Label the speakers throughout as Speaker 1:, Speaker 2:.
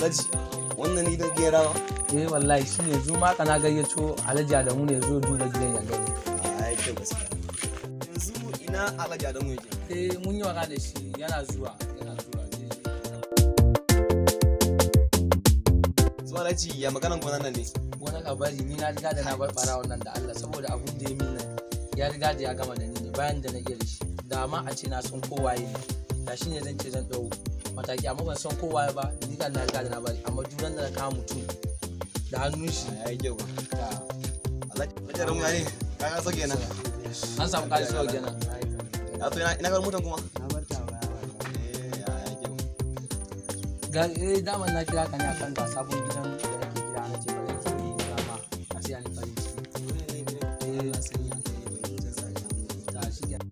Speaker 1: Alhaji, wannan ne gidan gerawa?
Speaker 2: Eh wallahi shine, yanzu ma kana gayyato Alhaji Adamu ne zo duba gidan ya gani.
Speaker 1: Ai kyau gaskiya. Yanzu ina Alhaji Adamu yake?
Speaker 2: Eh, mun yi magana da shi, yana zuwa, yana zuwa zai zo.
Speaker 1: Zuwa Alhaji, ya maganan gonan nan ne?
Speaker 2: Wani labari ni na riga da na bar ɓarawon nan da Allah, saboda abun da ya min nan ya riga da ya gama da ni ne bayan da na iya da shi. Da ma a ce na san kowaye ne da shi ne zan ce zan ɗau mataki, amma ban san kowaye ba. Ni kan na riga da na bari, amma duk da na kama mutum da hannun shi.
Speaker 1: Ai kyau ba.
Speaker 2: Da
Speaker 1: Alhaji Adamu, ya ne? Ka ga so kenan.
Speaker 2: An samu ƙarfi kenan.
Speaker 1: Ya to, ina ina ga motan kuma?
Speaker 3: Na bar ta baya wallahi.
Speaker 1: Eh, ya kyau.
Speaker 2: Ga eh, daman na kira ka ne akan ga sabon gidan da nake gida, na ce bari in yi dama a sai ni farin ciki. Eh, ta shi kenan.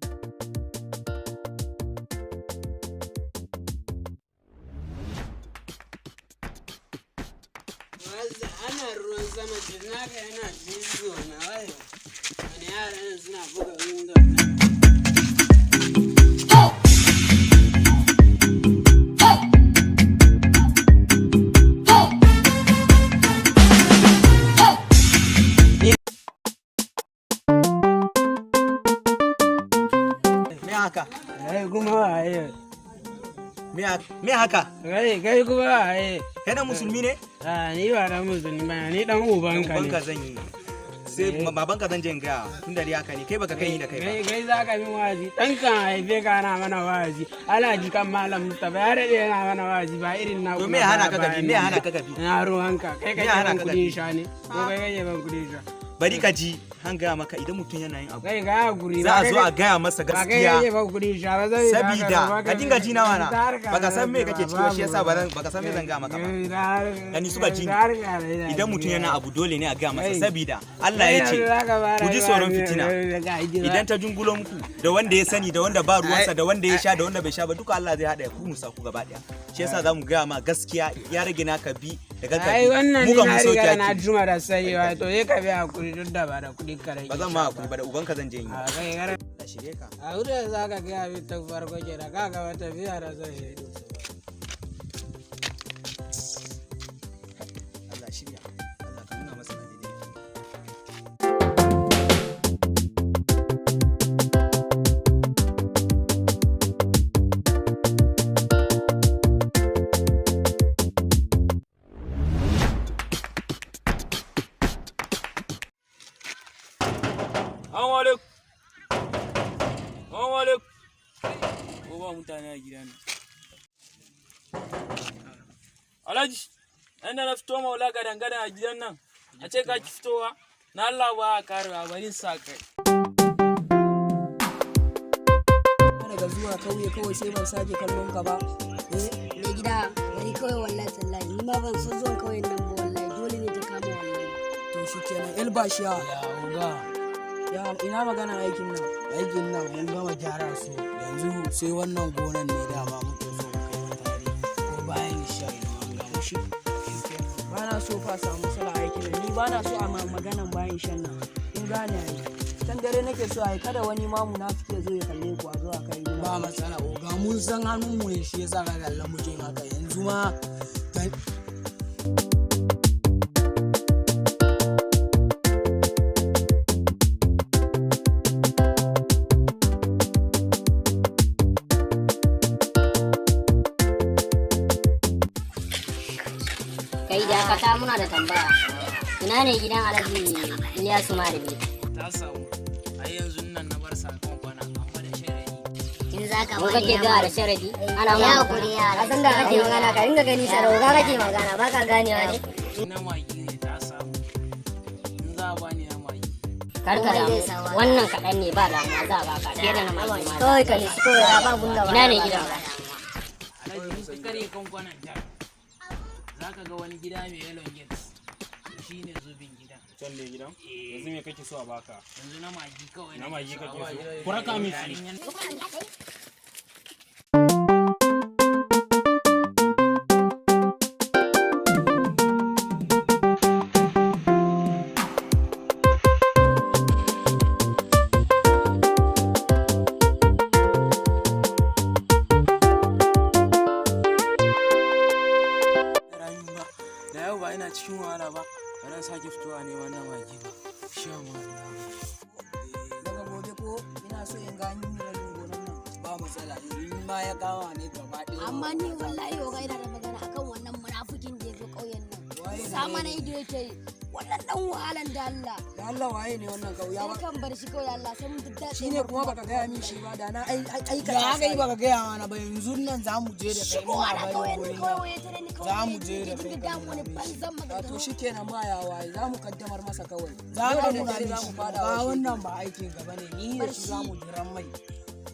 Speaker 3: Ana ruwan sama, naka yana cizo na wayo. Wani yaran suna buga window na.
Speaker 4: Me haka?
Speaker 3: Kai kuma waye?
Speaker 4: Me haka?
Speaker 3: Kai kai kuma waye?
Speaker 4: Kai dan musulmi ne?
Speaker 3: A ni ba dan musulmi ba, ni dan ubanka ne.
Speaker 4: Ubanka zan yi. Sai babanka zan je in gaya, tun da dai haka ne, kai baka kai ni da kai ba.
Speaker 3: Kai kai za ka min wa'azi, dan kan haife ka ana mana wa'azi. Ana ji kan Malam Mustapha ya daɗe yana mana wa'azi, ba irin na
Speaker 4: To me ya hana ka gabi? Me ya hana ka gabi?
Speaker 3: Na ruwanka, kai
Speaker 4: Me
Speaker 3: kake
Speaker 4: ya hana
Speaker 3: ban
Speaker 4: ka
Speaker 3: kuɗin
Speaker 4: gabi?
Speaker 3: sha ne? Ko kai kake ban kuɗin sha?
Speaker 4: Bari ka ji, an gaya maka, idan mutum yana yin abu,
Speaker 3: Kai ka hakuri.
Speaker 4: za a zo a gaya masa
Speaker 3: ba kai
Speaker 4: gaskiya.
Speaker 3: kake ban kuɗin sha ba, saboda haka
Speaker 4: Sabida
Speaker 3: ba
Speaker 4: ka dinga ji na wana, baka san me kake ciki ba, shi yasa ba baka san me zan gaya maka ba. Gani suka ji ni. Idan mutum yana abu, dole ne a gaya masa, sabida Allah ya ce ku ji tsoron fitina idan ta jungulo muku, da wanda ya sani da wanda ba ruwansa, da wanda ya sha da wanda bai sha ba, duka Allah zai haɗa ya kurmusa ku gaba ɗaya. Shi yasa zamu gaya ma gaskiya, ya rage naka bi da kanka
Speaker 3: Ai
Speaker 4: bi.
Speaker 3: wannan
Speaker 4: Mu
Speaker 3: ni
Speaker 4: kan
Speaker 3: na
Speaker 4: mu soke
Speaker 3: riga na
Speaker 4: hakki.
Speaker 3: juma da sayewa, to sai ka bi hakuri duk da ba da kuɗi ka rage.
Speaker 4: Ba zan ma hakuri ba, da ubanka zan je yi.
Speaker 3: A kai gara.
Speaker 4: Allah shirye ka.
Speaker 3: A wurin za ka gaya min ta farko ke da ka gaba tafiya da zai yi.
Speaker 4: Allah shirya, Allah ka nuna masa na daidai.
Speaker 5: Assalamu alaikum. Assalamu alaikum. Ko ba mutane a gida ne? Alhaji, inda na fito maula gadan gadan a gidan nan. A ce ka ki fitowa? Na Allah ba a karewa, bari sa kai.
Speaker 6: Daga zuwa kauye kawai sai ban sake kallon ka ba, eh.
Speaker 7: Mai gida, bari kawai, wallahi tallahi ni ma ban so zuwan kauyen nan ba, wallahi dole ne ta kama wallahi.
Speaker 6: To shikenan, El Bashiya.
Speaker 8: Ya uga.
Speaker 6: Ya ina magana aikin nan?
Speaker 8: Aikin nan mun gama gyara su, yanzu sai wannan gonan ne dama muke so mu kai mata hari ko bayan isha idan an gama.
Speaker 6: Shi ba na so fa samu matsala aikin nan, ni ba na so a maganan bayan shan nan, kun gane ai? Can dare nake so ai, kada wani ma munafiki ya zo ya kalle ku a zo a kai.
Speaker 8: Ba matsala oga, mun san hannunmu ne, shi yasa ka kalla muke yin haka yanzu ma.
Speaker 7: Kai dakata, muna da tambaya. Ina ne gidan Alhaji Ilyasu Marimi?
Speaker 5: Ta samu. Ai yanzu nan na bar sakon kwana, amma da sharadi.
Speaker 7: In za ka mu kake gawa da sharadi ana ya hakuri yara san da kake magana, ka ringa gani sarau ga kake magana, baka ganewa ne.
Speaker 5: Na magi ne ta samu. In za a bani na magi.
Speaker 7: Karka damu, wannan kaɗan ne, ba damuwa, za a baka fiye da na magi ma. Kawai ka nisi kawai ba bunda. Ina ne gidan?
Speaker 5: Alhaji, in ka karye kan kwanan can, za ka ga wani gida mai yellow gate. Shi ne zubin gidan.
Speaker 9: Can ne gidan? Yanzu me kake so a baka?
Speaker 5: Yanzu na magi kawai.
Speaker 9: Na
Speaker 5: Nake
Speaker 9: magi
Speaker 5: so a
Speaker 9: kake
Speaker 5: bani.
Speaker 9: so? Ku raka min shi.
Speaker 5: Yarinyar
Speaker 8: ina cikin wahala ba, ba zan sake fitowa neman na mage ba. Sha Allah.
Speaker 6: Daga gobe ko ina so in ga an yi rabin gonan nan.
Speaker 8: Ba matsala, in ma ya kama ne gaba ɗaya.
Speaker 7: Amma ni wallahi oga ina da magana akan wannan munafikin da ya zo ƙauyen nan. Sa mana ido yake yi. Wannan dan wahalan da Allah.
Speaker 6: Da Allah waye ne wannan kauya ba?
Speaker 7: Sai kan bar shi kawai da Allah sai mun daddatse.
Speaker 6: Shine kuma baka gaya min shi ba da na ai aikata.
Speaker 8: Ya aka yi baka gaya mana ba, yanzu nan za mu je da kai
Speaker 7: Shigowa
Speaker 8: muna
Speaker 7: na
Speaker 8: barin
Speaker 7: ƙauyen nan
Speaker 8: gurin
Speaker 7: kawai
Speaker 8: nan.
Speaker 7: waye tare ni kawai.
Speaker 8: Za mu je da kai
Speaker 7: Dinga
Speaker 8: ka
Speaker 7: damu wani
Speaker 8: nuna mishi.
Speaker 7: banzan
Speaker 6: To
Speaker 7: maganganu.
Speaker 6: shikenan ma ya waye za mu kaddamar masa kawai.
Speaker 8: Za
Speaker 6: Yau
Speaker 8: ka
Speaker 6: da
Speaker 8: nuna
Speaker 6: daddare za
Speaker 8: mishi
Speaker 6: mu fada
Speaker 8: ba
Speaker 6: wa shi.
Speaker 8: wannan ba aikin ka bane, ni da shi za mu jiran mai.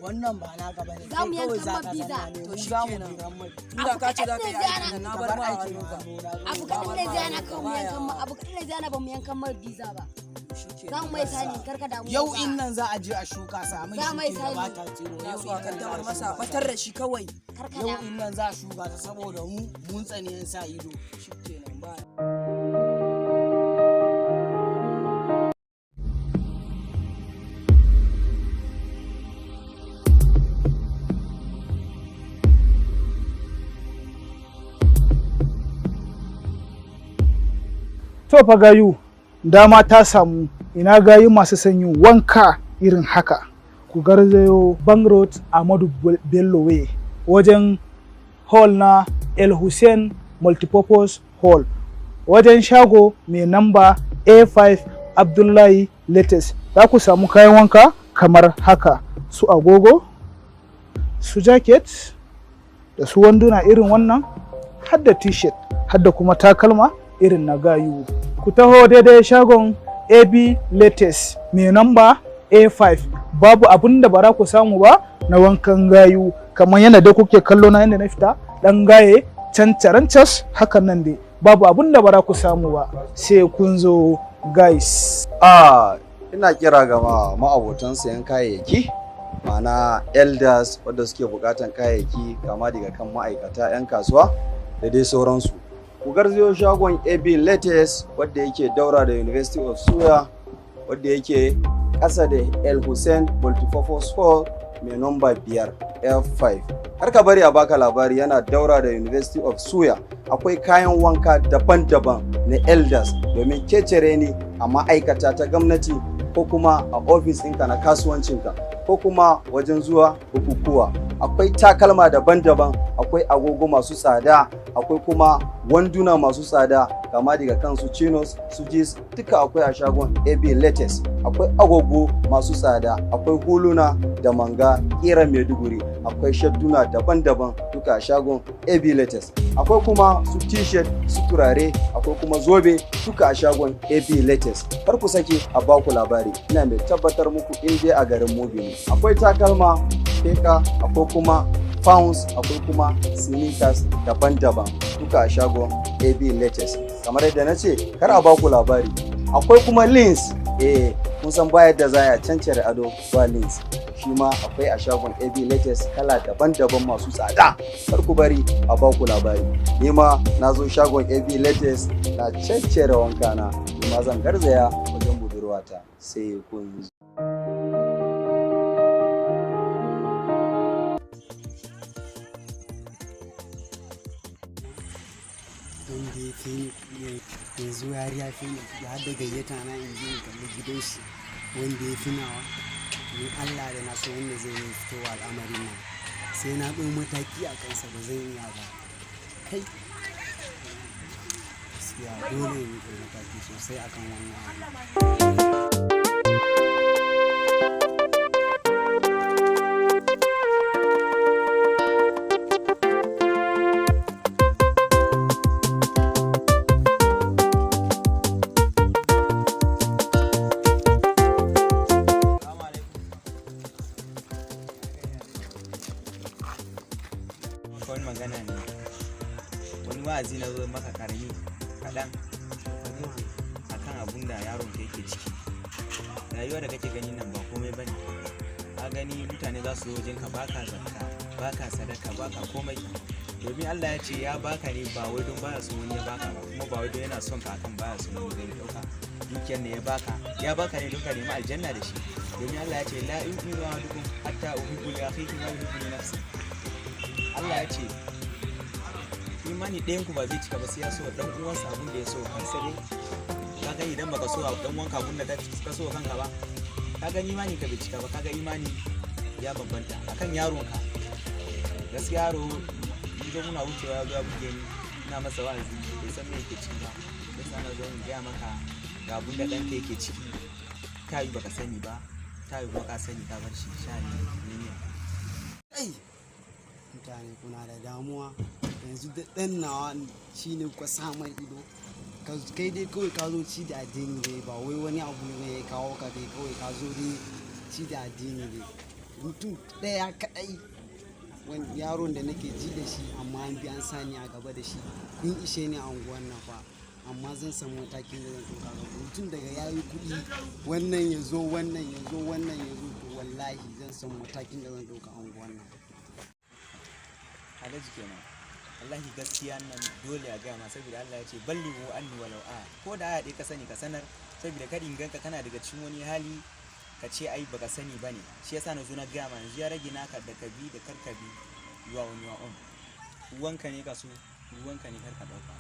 Speaker 8: Wannan ba naka bane,
Speaker 7: Za
Speaker 8: kai
Speaker 7: mu
Speaker 8: kawai
Speaker 7: yankan
Speaker 8: za
Speaker 7: ma
Speaker 8: ka
Speaker 7: biza.
Speaker 8: zanna ne,
Speaker 6: To
Speaker 8: mu za mu
Speaker 6: shikenan.
Speaker 8: jiran mai.
Speaker 6: Tunda ka ce za ka yi
Speaker 7: Abu kaɗan ne
Speaker 6: aikin nan na
Speaker 8: Ka
Speaker 6: bar
Speaker 8: bar
Speaker 6: ma
Speaker 8: aikin
Speaker 6: hannunka.
Speaker 8: hannuna.
Speaker 7: Abu kaɗan ne zai hana kawai mu yankan ma, abu kaɗan ne zai hana ba mu yankan ma biza ba. Za mu mai sani karka damu.
Speaker 8: Yau
Speaker 7: oga.
Speaker 8: in nan za a je a shuka samun
Speaker 7: Za mai
Speaker 8: shukin da ba
Speaker 7: sani.
Speaker 8: ta tsiro.
Speaker 6: Ina
Speaker 8: Yau
Speaker 6: so a
Speaker 8: in nan za
Speaker 6: kaddamar
Speaker 8: a
Speaker 6: masa
Speaker 8: shuka ta.
Speaker 6: batar da shi kawai.
Speaker 7: Karka
Speaker 8: Yau
Speaker 7: damu.
Speaker 8: in nan za a shuka ta saboda mu mun tsani yan sa ido.
Speaker 6: Shikenan ba.
Speaker 10: To fa gayu, dama ta samu, ina gayu masu son yin wanka irin haka. Ku garzayo Bang Road Ahmadu Bello Way wajen hall na El Hussein Multipurpose Hall, wajen shago mai namba A5 Abdullahi Latest. Za ku samu kayan wanka kamar haka, su agogo, su jacket, da su wanduna irin wannan, har da t-shirt, har da kuma takalma irin na gayu. Ku taho daidai shagon AB Latest mai namba A5, babu abin da ba za ku samu ba na wankan gayu, kamar yadda dai kuke kallo na yadda na fita dan gaye can carancas hakan nan dai babu abin da ba za ku samu ba sai kun zo guys.
Speaker 1: A ina kira ga ma'abotan sayan kayayyaki, ma'ana elders wadda suke bukatan kayayyaki kama daga kan ma'aikata, 'yan kasuwa da dai sauransu. Ku garzayo shagon AB Latest wadda yake daura da University of Suya, wadda yake ƙasa da El Hussein Multipurpose Hall mai nomba 5 F5. Har ka bari a baka labari, yana daura da University of Suya. Akwai kayan wanka daban-daban na elders domin kecere ni a ma'aikata ta gwamnati ko kuma a ofis ɗinka na kasuwancinka ko kuma wajen zuwa bukukuwa. Akwai takalma daban-daban, akwai agogo masu tsada, akwai kuma wanduna masu tsada kama daga kansu chinos, su jeans, duka akwai a shagon AB Latest. Akwai agogo masu tsada, akwai huluna da manga ƙera Maiduguri, akwai shadduna daban-daban duka a shagon AB Latest. Akwai kuma su t-shirt, su turare, akwai kuma zobe duka a shagon AB Latest. Kar ku sake a baku labari, ina mai tabbatar muku in dai a garin Mubi ne. Akwai takalma feka, akwai kuma pounds, akwai kuma sneakers daban-daban duka a shagon AB Latest. Kamar yadda na ce, kar a baku labari. Akwai kuma lens, eh kun san ba yadda za a cancare ado ba lens. Shi ma akwai a shagon AB Latest kala daban-daban masu tsada. Kar ku bari a baku labari. Ni ma na zo shagon AB Latest na cancare wanka na, ni ma zan garzaya wajen budurwata sai kun zo.
Speaker 3: Don da ya fi yanzu har ya fi ni kuɗi, har da gayyata na in je in kalli gidan shi wanda ya fi nawa. Ni Allah da na san wanda zai yi fitowa al'amarin nan sai na ɗau mataki a kansa, ba zan iya ba. Kai, gaskiya dole in ɗau mataki sosai akan wannan abu.
Speaker 4: Maka wani magana ne, wani wa'azi na zo maka karami kaɗan akan abun da yaron ka yake ciki. Rayuwa da kake gani nan ba komai bane. Ka gani mutane za su zo wajen ka, baka zakka, baka sadaka, baka komai, domin Allah ya ce ya baka ne ba wai don baya son wani ya baka ba, kuma ba wai don yana son ka akan baya son wani zai dauka dukiyar ne ya baka. Ya baka ne don ka nemi aljanna da shi, domin Allah ya ce la yu'minu ahadukum hatta uhibbu li akhihi ma yuhibbu li nafsihi. Allah ya ce Imani ɗayan ku ba zai cika ba sai ya so dan uwansa abin da ya so kansa dai. Kaga idan baka so dan uwanka abin da ka so kanka ba, kaga imani ka bai cika ba. Kaga imani ya bambanta akan yaronka. Gaskiya yaro mun zo muna wucewa ya zo ya buge ni, ina masa wa'azi bai san me yake ciki ba. Sai na zo in gaya maka ga abin da ɗanka yake ciki, ta yi baka sani ba, ta yi kuma ka sani ka bar shi sha'ani duniya.
Speaker 3: Ai mutane kuna da damuwa yanzu da ɗan nawa shine kuka sa mai ido. Kai dai kawai ka zo ci da addini dai, ba wai wani abu ne ya kawo ka dai, kawai ka zo dai ci da addini dai. Mutum ɗaya kaɗai wani yaron da nake ji da shi, amma an bi an sa ni a gaba da shi. Kun ishe ni a unguwan nan fa, amma zan san matakin da zan ɗauka gaba. Mutum daga ya yi kuɗi, wannan ya zo, wannan ya zo, wannan ya zo, to wallahi zan san matakin da zan ɗauka a unguwan nan.
Speaker 4: Alhaji kenan. Wallahi gaskiya nan dole a gaya ma, saboda Allah ya ce ballighu anni walau aya. Ko da aya ɗaya ka sani ka sanar, saboda kada in ganka kana daga cikin wani hali ka ce ai baka sani bane. Shi yasa na zo na gaya ma, yanzu ya rage naka da ka bi da kar ka bi, you are on your own. Uwanka ne ka so, uwanka ne kar ka ɗauka.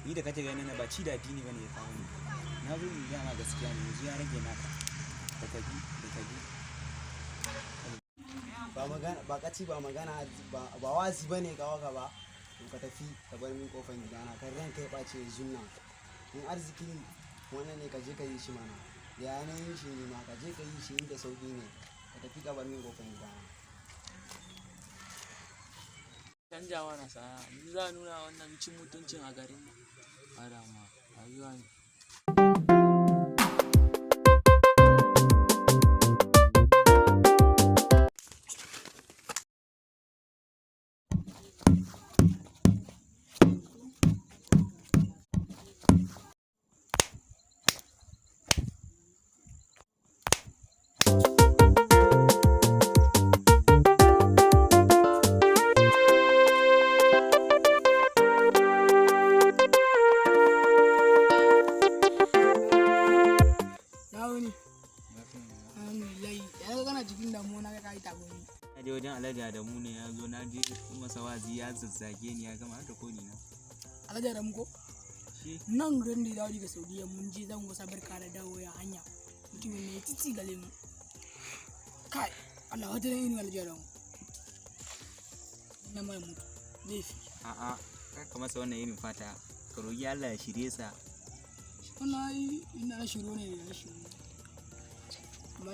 Speaker 4: Ni da kake gani na ba ci da addini bane ya kawo ni. Na zo in gaya ma gaskiya ne, yanzu ya rage naka da ka bi da ka bi.
Speaker 3: Ba magana ba kaci ba magana ba wazi bane kawo ka ba. To ka tafi ka bar min kofar gidana, kar ranka ya ɓace yanzu nan. In arziki wannan ne ka je ka yi shi mana, da yanayin shi ne ma ka je ka yi shi inda sauƙi ne. Ka tafi ka bar min kofar gidana.
Speaker 5: Canja mana sana'a, ni za a nuna wannan cin mutuncin a garin nan. Ba damuwa, rayuwa ne.
Speaker 4: Na je wajen Alhaji Adamu ne ya zo, na je masa wa'azi ya zazzage ni ya gama har da koni na.
Speaker 6: Alhaji Adamu ko? Nan ran da ya dawo daga Saudiya mun je zan wasa barka da dawo ya hanya. Mutumin ne ya titi gale mu. Kai, Allah wata ran irin Alhaji Adamu. Na mai mutu. Zai fi.
Speaker 4: A'a, kar ka masa wannan irin fata. Ka roki Allah ya shirye sa.
Speaker 6: Wannan ai ina na shiro ne da na shiro. Amma